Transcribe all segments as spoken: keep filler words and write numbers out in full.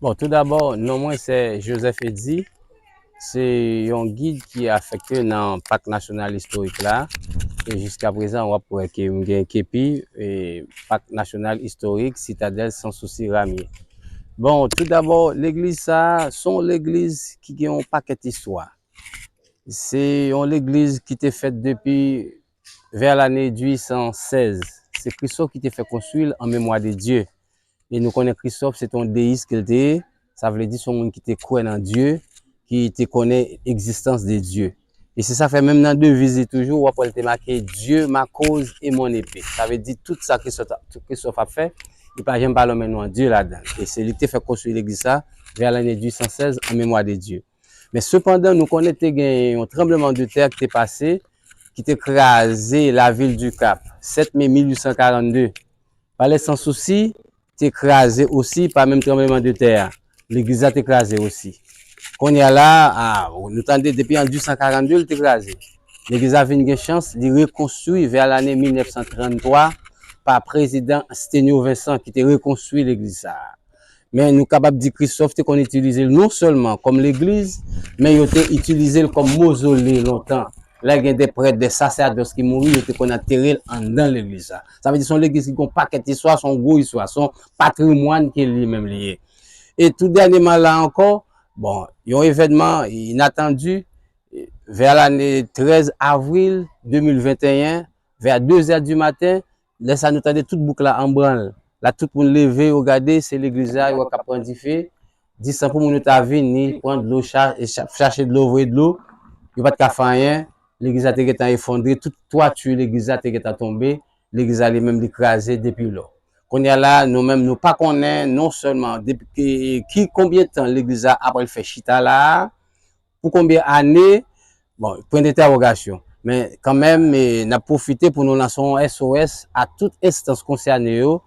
Bon, tou dabò, non mwen se Joseph Eddy. Se yon gid ki afekte nan Pak Nasyonal Istorik la. E jiska prezan, w ap wè ke m gen kepi e, Pak Nasyonal Istorik Sitadèl Sans Souci Ramye. Bon, tou dabò, legliz sa a, se yon legliz ki gen yon pakèt istwa. Se yon legliz ki te fèt depi vè lane dizwisant sèz. Se Christophe ki te fè konstwi l an memwa de Dye. E nou konnen Christophe se te yon deyis ke l te ye. Sa vle di se yon moun ki te kwè nan Dye, ki te konnen egzistans de Dye. E se sa fè menm nan deviz li toujou, w ap wè l te make Dieu ma cause et mon épée. Sa vle di tout sa Christophe, Christophe ap fè, li pa janm pa lonmen non an Dye ladan l. E se li ki te fè konstwi legliz sa, vè lane dizwisant sèz, an memwa de Dye. Men sepandan, nou konnen te gen yon tranbleman de tè ki te pase, ki te kraze lavil du Cap, sèt me mil uitsan karannde. Palè Sans Souci te kraze osi pa menm tranbleman de tè a. Legliz la te kraze osi. Kounye a la, a, nou tande depi an dizwisant karannde li te kraze. Legliz la vin gen chans, li rekonstwi vè lane mil nèf san tranntwa pa prezidan Stenio Vincent ki te rekonstwi legliz sa a. Men nou kapab di Christophe te konn itilize l non sèlman kòm legliz, men yo te itilize l kòm mozole lontan. Lè gen de prèt, de sasèdòs ki mouri, yo te konn antere l anndan legliz la. Sa vle di se yon legliz ki gen yon pakèt istwa, se yon gwo istwa, se yon patrimwàn ke li menm li ye. E tou dènyèman la ankò, bon, yon evènman inatandi, vè lane trèz avril de mil venteyen, vè dezè di maten, lè sa nou tande tout bouk la an branl. La tout moun leve, yo gade, se legliz la, yo wè k ap pran dife. Disan pou moun yo ta vini, pran dlo, cha-, e cha-, chache dlo, voye dlo. Yo pa t ka fè anyen. Legliz la te gentan efondre, tout twati legliz la te gentan tonbe. Legliz la li menm li kraze depi lò. Kounye a la, nou menm nou pa konnen non sèlman depi ki, ki konbyen tan legliz la apral fè chita la a, pou konbyen ane, bon, pwen dentèwogasyon. Men kanmenm, e, n ap pwofite pou nou lanse yon S O S a tout enstans konsène yo,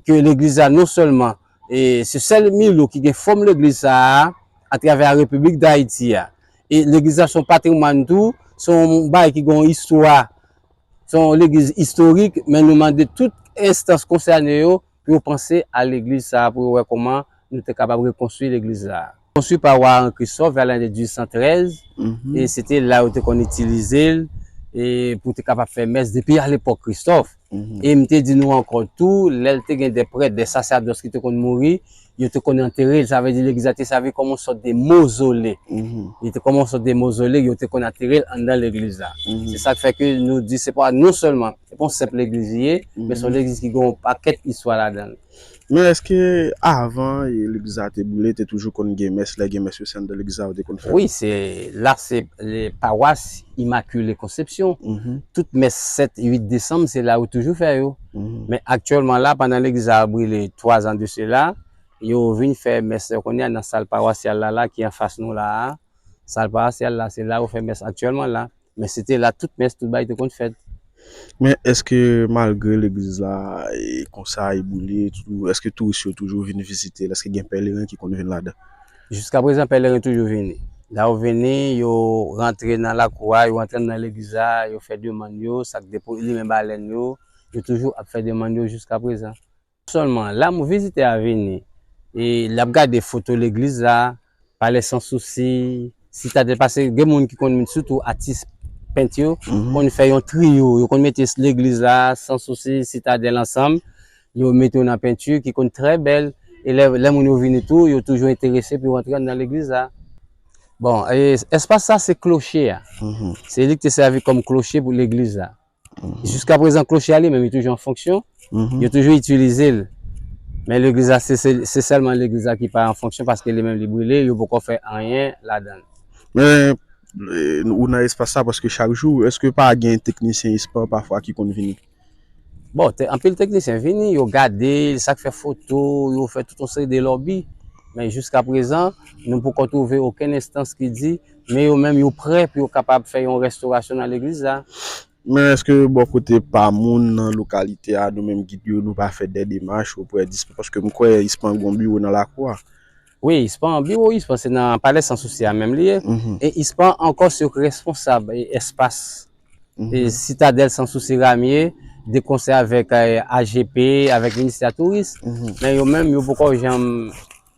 ke legliz la non sèlman, e, se sèl Milo ki gen fòm legliz sa a, atravè Repiblik Dayiti a. E legliz la se yon patrimwàn tou, se yon bagay ki gen yon istwa, se yon legliz istorik, men nou mande tout enstans konsène yo pou yo panse a legliz sa a, pou yo wè kòman nou te kapab rekonstwi legliz la. Konstwi pa wa Henri Christophe vè lane dizwisant trèz, e se te la yo te konn itilize l, e pou te kapab fè mès depi alepòk Christophe. E m te di nou ankò tou, lè l te gen de prèt, de sasèdòs ki te konn mouri, yo te konn antere l, sa vle di legliz la te sèvi kòm yon sòt de mozole. Li te kòm yon sòt de mozole, yo te konn antere l anndan legliz la. Se sa k fè ke nou di se pa non sèlman, se pa yon senp legliz li ye, men se yon legliz ki gen yon pakèt istwa ladan l. Men èske avan, e, legliz la te boule, te toujou konn gen mès, lè gen mès yo se anndan legliz la yo te konn fè l? Wi, se la se le pawas Imakile Konsepsyon. Tout mès sèt, uit desanm, se la yo toujou fè yo. Men aktyèlman la, pandan legliz la brile twa zan de sela, yo vin fè mès yo kounye a nan sal pawasyal la, la ki anfas nou la a. Sal pawasyal la, se la yo fè mès aktyèlman la. Men se te la tout mès, tout bagay te konn fèt. Men èske malgre legliz la, e, konsa, e boule, tou, èske touris yo toujou vin vizite l? Èske gen pèleren ki konn vin ladan? Jiska prezan, pèleren toujou vini. Lè yo vini, yo rantre nan lakou a, yo rantre nan legliz la, yo fè demann yo, sa k depo-, limen balèn yo, yo toujou ap fè demann yo jiska prezan. Sèlman, la m vizitè a vini, e l ap gade foto legliz la, Palè Sans Souci, Sitadèl, paske gen moun ki konn, sitou atis pent yo, konn fè yon triyo, yo konn mete legliz la, Sans Souci, Sitadèl ansanm, yo mete yo nan penti ki konn trè bèl, e lè, lè moun yo vini tou, yo toujou enterese pou yo antre anndan legliz la. Bon, e, espas sa se kloche a. Se li ki te sèvi kòm kloche pou legliz la. Jiska prezan, kloche a li menm, li toujou an fonksyon. Yo toujou itilize l. Men legliz la, se, se, se sèlman legliz la ki pa an fonksyon paske li menm li brile, yo poko fè anyen ladan l. Men, e, ou nan espas sa paske chak jou, èske pa gen teknisyen ispan pafwa ki konn vini? Bon, te, anpil teknisyen vini, yo gade, sa k fè foto, yo fè tout yon seri de lòbi. Men jiska prezan, nou poko twouve okenn enstans ki di, men yo menm yo prè pou yo kapab fè yon restorasyon nan legliz la. Men èske bò kote pa moun nan lokalite a, nou menm gid yo, nou pa fè de demach oprè dispan? Paske m kwè ispan gon biwo nan lakou a. Wi, ispan, biwo ispan se nan Palè Sans Souci a menm li ye. E ispan ankò se yo k responsab, e, espas, e, Sitadèl Sans Souci Ramye, de konsè avèk, eh, A G P, avèk ministè touris, men yo menm, yo poko janm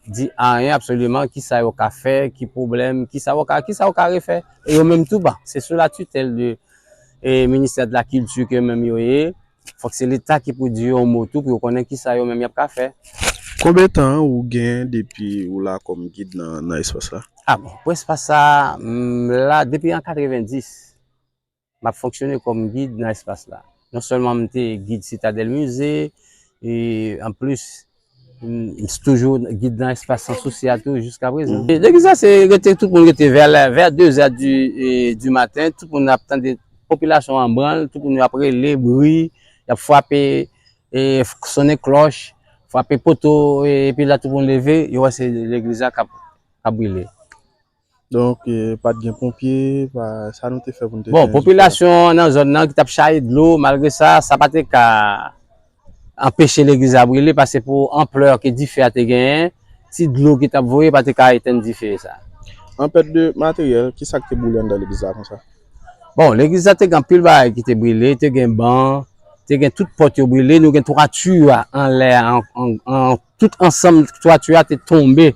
di anyen absoliman, kisa yo ka fè, ki pwoblèm, kisa yo ka, kisa yo ka refè. E yo menm tou, bon, se sou la tutelle de, eh, ministè de la kilti ke yo menm yo ye. Fòk se Leta ki pou di yo yon mo tou, pou yo konnen kisa yo menm y ap ka fè. Konbyen tan ou gen depi ou la kòm gid nan, nan espas la? Ah bon, pou espas sa, m la depi an katrevendis. M ap fonksyone kòm gid nan espas la. Non sèlman m te gid Sitadèl Mize, e anplis, m, m toujou gid nan espas San Sousi a tou jiska prezan. E legliz la, se rete, tout moun rete vè, vè de zè di, e, di maten, tout moun ap tande popilasyon an branl, tout moun ap rele, bri, y ap frape, e, sonnen klòch, frape poto, e, epi la tout moun leve, yo wè se legliz la k ap, k ap brile. Donk, eh, pa t gen ponpye, pa, sa nou te fè pou n te fè? Bon, popilasyon nan zòn nan ki t ap chaye dlo, malgre sa, sa pa te ka anpeche legliz la brile, paske pou anplè ke dife a te genyen, ti dlo ki t ap voye pa te ka etenn dife sa. An pèt de materyèl, ki sa k te boule anndan legliz la konsa? Bon, legliz la te gen anpil bagay ki te brile, te gen ban, te gen tout pòt yo brile, nou gen twati a anlè a, an, an, an, tout ansanm twati a te tonbe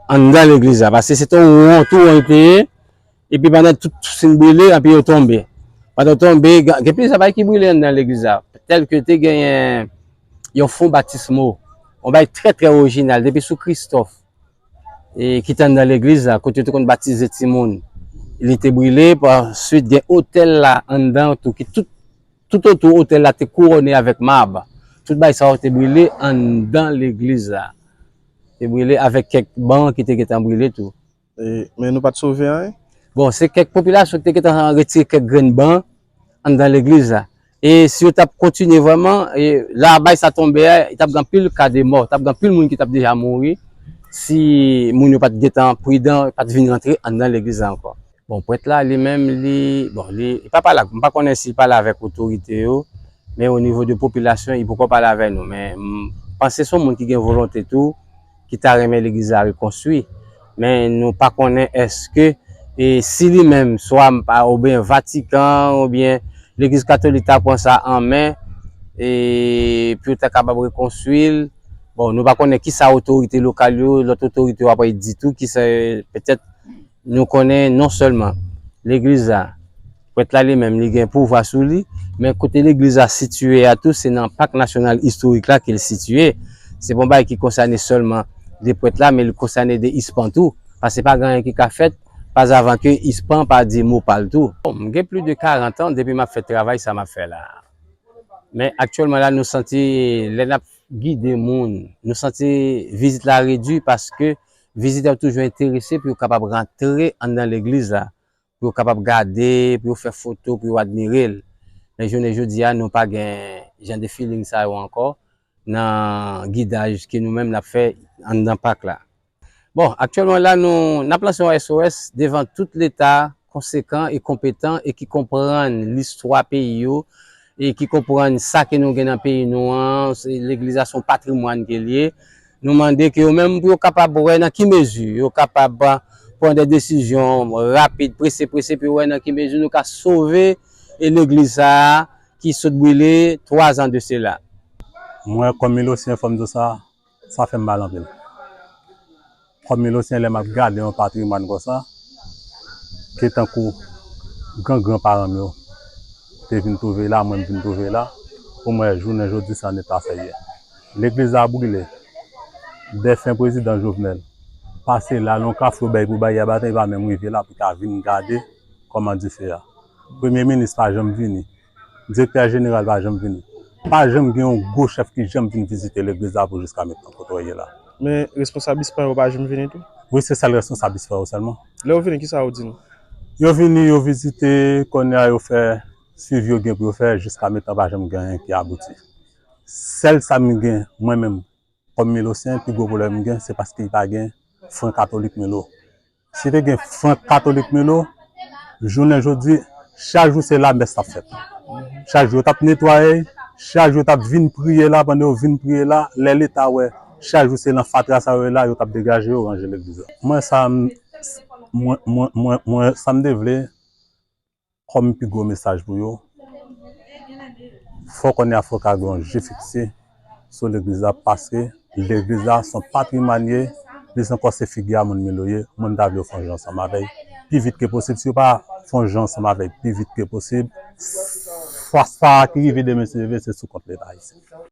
anndan legliz la, paske se te yon won, tou won li te ye, epi pandan tout fin brile, epi yo tonbe. Pandan yo tonbe, gen, gen plizyè bagay ki brile anndan legliz la, tèlke te genyen yon fon batismo, yon bagay trè, trè orijinal, depi sou Kristòf, e, ki te anndan legliz la, kote yo te konn batize timoun. Li te brile, pa swit gen otèl la anndan tou, ki tout, tout otou otèl la te kouwone avèk mab. Tout bagay sa yo te brile anndan legliz la. Te brile avèk kèk ban ki te gentan brile tou. E, men nou pa t sove anyen? Bon, se kèk popilasyon ki te gentan retire kèk grenn ban anndan legliz la. E si yo t ap kontinye vrèman, e la bay sa tonbe a, t ap gen anpil ka de mò, t ap gen anpil moun ki t ap deja mouri si moun yo pa t gentan pridan, pa t vin rantre anndan legliz la ankò. Bon, prèt la, li menm, li, bon, li, li pa pale ak, m pa konnen si l pale avèk otorite yo, men o nivo de popilasyon, li poko pale avè nou. Men m panse se yon moun ki gen volonte tou, ki ta renmen legliz la rekonstwi. Men nou pa konnen èske, e, si li menm, swa m pa, oubyen Vatikan, oubyen legliz katolik ta pran sa an men, e, pou yo ta kapab rekonstwi l. Bon, nou pa konnen kisa otorite lokal yo, lòt otorite yo ap di tou, kisa, petèt, nou konnen non sèlman legliz la, prèt la li menm, li gen pouvwa sou li, men kote legliz la sitiye a tou, se nan Pak Nasyonal Istorik la ke l sitiye. Se pa yon bagay ki konsène sèlman de prèt la, men li konsène de ispan tou. Paske pa gen anyen ki ka fèt, pa avan ke ispan pa di mo pa l tou. Bon, m gen plis de karant an depi m ap fè travay sa m ap fè la. Men aktyèlman la, nou santi, lè n ap gide moun, nou santi vizit la redui paske vizitè yo toujou enterese pou yo kapab rantre anndan legliz la, pou yo kapab gade, pou yo fè foto, pou yo admire l. Men jounen jodi a, nou pa gen jan de feeling sa yo ankò nan gidaj ke nou menm n ap fè anndan pak la. Bon, aktyèlman la, nou, n ap lanse yon S O S devan tout Leta konsekan e konpetan e ki konprann listwa peyi yo e ki konprann sa ke nou gen nan peyi nou an, se legliz la se yon patrimwàn ke l ye. Nou mande ke yo menm pou yo kapab wè nan ki mezi yo kapab pran de desizyon rapid, prese, prese, pou yo wè nan ki mezi nou ka sove e legliz sa a ki sot brile twa zan de sela. Mwen, kòm Milosyen, fò m di w sa, sa fè m mal anpil. Kòm Milosyen, lè m ap gade yon patrimwàn konsa, ke tankou gran gran paran m yo te vin twouve la, mwen m vin twouve la, pou m wè jounen jodi sa an eta sa l ye. Legliz la brile, dèfen prezidan Jovenel pase la, nan yon kafou bay pou bay a baton, li pa menm rive la pou ta vin gade kòman dife a. Premye minis pa janm vini. Direktè jeneral pa janm vini. Pa janm gen yon gwo chèf ki janm vin vizite legliz la pou jiska mentnan kote w ye la. Men responsab ispan yo pa janm vini tou? Wi, se sèl responsab ispan yo sèlman. Lè yo vini, kisa yo di nou? Yo vini, yo vizite, kounye a yo fè swivi yo gen pou yo fè, jiska mentnan pa janm gen anyen ki abouti. Sèl sa m gen, mwen menm, kòm Milosyen, pi gwo pwoblèm m gen, se paske li pa gen fran katolik Milo. Si te gen fran katolik Milo, jounen jodi, chak jou se lamès t ap fèt. Chak jou yo t ap netwaye, chak jou yo t ap vin priye la, pandan yo vin priye la, lè Leta wè, chak jou se nan fatra sa yo ye la, yo t ap degaje yo, ranje legliz la. Mwen sa m, mwen, mwen, mwen, mwen, sa m te vle, kòm pi gwo mesaj pou yo, Fò konnen avoka gen yon je fikse sou legliz la, paske legliz la se yon patrimwàn ye, plis ankò se figi a moun Milo ye. Mwen ta vle yo fè yon jan ansanm avè l pi vit ke posib. Si yo pa fè yon jan ansanm avè l pi vit ke posib, fwa sa ki rive demen se leve, se sou kont Leta ayisyen.